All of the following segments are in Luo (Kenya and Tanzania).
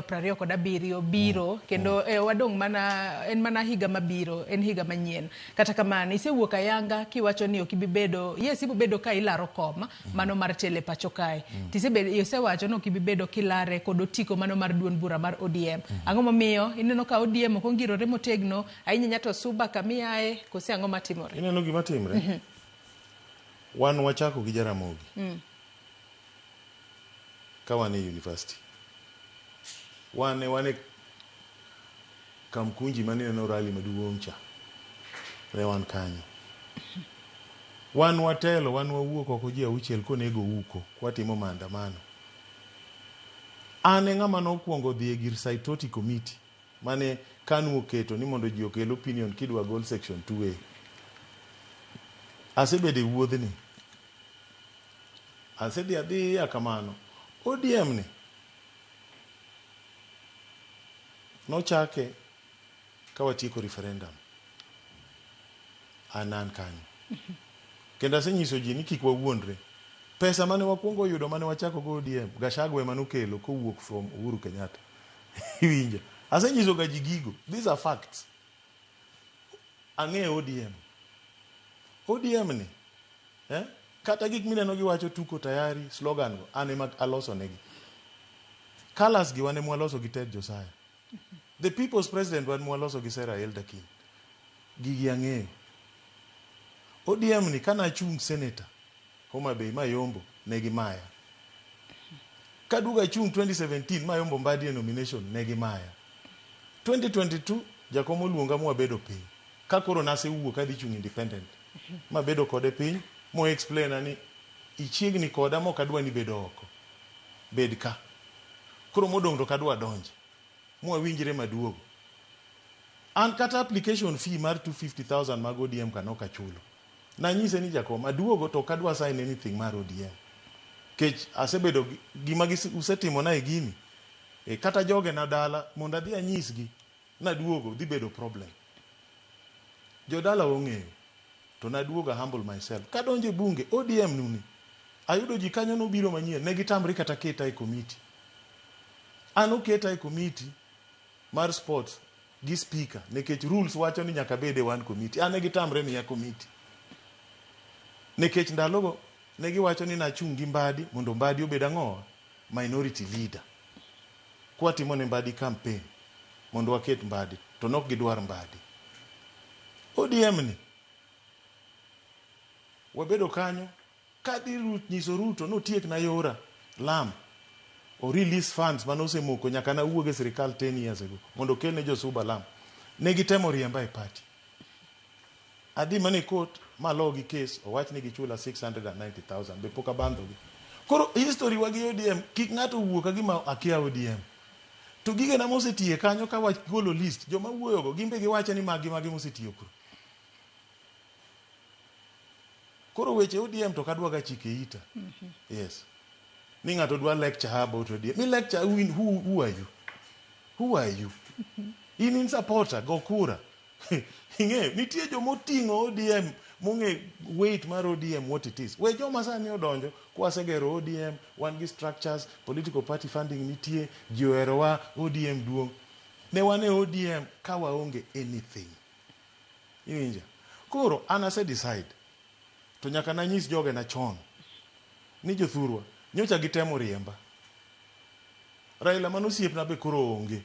27 biro kendo wadong' mana en mana higa mabiro en higa manyien. Kata kamano isewuok ayanga kiwacho ni ok ibi bedo yes ibo bedo ka ilaro kom mano mar telo e pacho kae. Tisebedo isewacho ni ok ibi bedo kilare kod otiko mano mar duond bura mar ODM. Ang'o momiyo ineno ka ODM ok ongirore motegno ahinya ahinya to Suba kamiaye kose ang'o matimore? Ineno gima timre? Wan wachako gi Jaramogi. Ka wan e university. Wan ne wan e Kamkunji mane ineno rally maduong' cha. Ne wan kanyo. Wan watelo, wan wawuok oko ji auchiel konego uko, kwatimo maandamano. An e ng'ama nokwongo dhi e gir Saitoti committee mane KANU oketo ni mondo ji okel opinion kidwa gol section 2A. Asebedo e wuodhni. Asedhi adhiya kamano. ODM ni nochake ka watieko referendum. An an kanyo. Kendo asenyiso ji ni kik wawuondre. Pesa mane wakwongo yudo mane wachako go ODM, Gachagua ema nokelo kowuok from Uhuru Kenyatta. Iwinjo? Asenyiso ga ji gigo. These are facts. Ang'eyo ODM. ODM ni Eh? Kata gik mineno giwacho tuko tayari, slogan go, an ema aloso negi. Colors gi wan ema waloso gi Ted Josiah. The People's President wan mwaloso gi Sarah Elderkin. Gigi ang'eyo. ODM ni kana achung' senator Homa Bay mayombo ne gimaya. Kaduogo achung' 2017 mayombo Mbadi e nomination ne gimaya. 2022 jakom oluonga mwabedo piny. Ka koro nasewuok adhi chung' independent. Mabedo kode piny mo explain na ni ichiegni koda mok adwa ni bedo oko. Bed ka. Koro modong' to ok adwa donje. Mwawinjre maduogo. An kata application fee mar 250,000 mag ODM ka nok achulo. Nanyise ni jakom aduogo to ok adwa sign anything mar ODM. Kech asebedo gima usetimona e gini. E, kata jogena dala mondo adhi anyisgi naduogo dhi bedo problem. Jodala ong'eyo. To naduogo a humble myself. Kadonjo e bunge ODM nuni. Ayudo ji kanyo nobiro manyien ne gitamre kata keta e committee. An oketa e committee mar sports gi speaker nikech rules wacho ni nyaka abed e one committee. An ne gitamre miya committee. Nikech ndalogo ne giwacho ni nachung' gi Mbadi mondo Mbadi obed ang'owa? Minority leader. Kwatimo ne Mbadi campaign mondo waket Mbadi to nok gidwar Mbadi. ODM ni wabedo kanyo kadhi nyiso Ruto notiek na yora lam o release funds mane osemoko nyaka nawuog e sirikal 10 years ago mondo okel ne josuba lam. Ne gitemo riemba e party. Adhi mana e court ma gi case owach ni gichula 690,000 be pok abandhogi. Koro history wa gi ODM kik ng'ato wuo ka gima akia ODM. To gigena mosetiye kanyo ka wagolo list joma wuoyogo gin be giwacho ni magi magi mosetiyo kuro. Koro weche ODM to kadwa ga chike ita. Yes. Ni ng'ato dwa lecture her about ODM. Mi lecture who are you? Who are you? In in supporter go kura. Ing'eyo nitie jomoting'o ODM mong'e weight mar ODM what it is. We joma sani odonjo kwasegero ODM wan gi structures, political party funding nitie, ji oherowa, ODM duong'. Ne wan e ODM ka waonge anything. Iwinjo? Koro an ase decide to nyaka nanyis jogena chon ni jothurwa nyocha gitemo riemba. Raila mano osiepna be koro onge.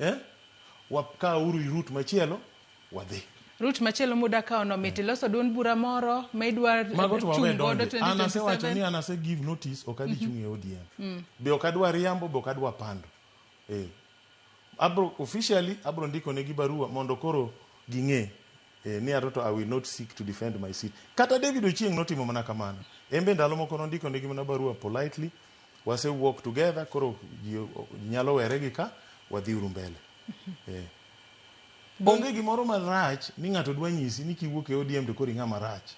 Eh? Wakauru route machielo wadhi. Route machielo muda kawo no mit iloso duond bura moro ma idwa Mago to wawe chung' godo donje. An asewacho ni 2027. an ase give notice ok adhi chung' e ODM. Be ok adwa riambo, be ok adwa pando. Eh. Abro officially abro ndiko negi barua mondo koro ging'e ni ato to I will not seek to defend my seat. Kata David Ochieng' notimo mana kamano. En be ndalo moko nondiko negi mana barua politely. Wase work together koro ji nyalo were gi ka wadhi uru mbele. Eh. Onge gimoro marach ni ng'ato dwa nyisi ni kiwuok e ODM to koro ing'ama rach.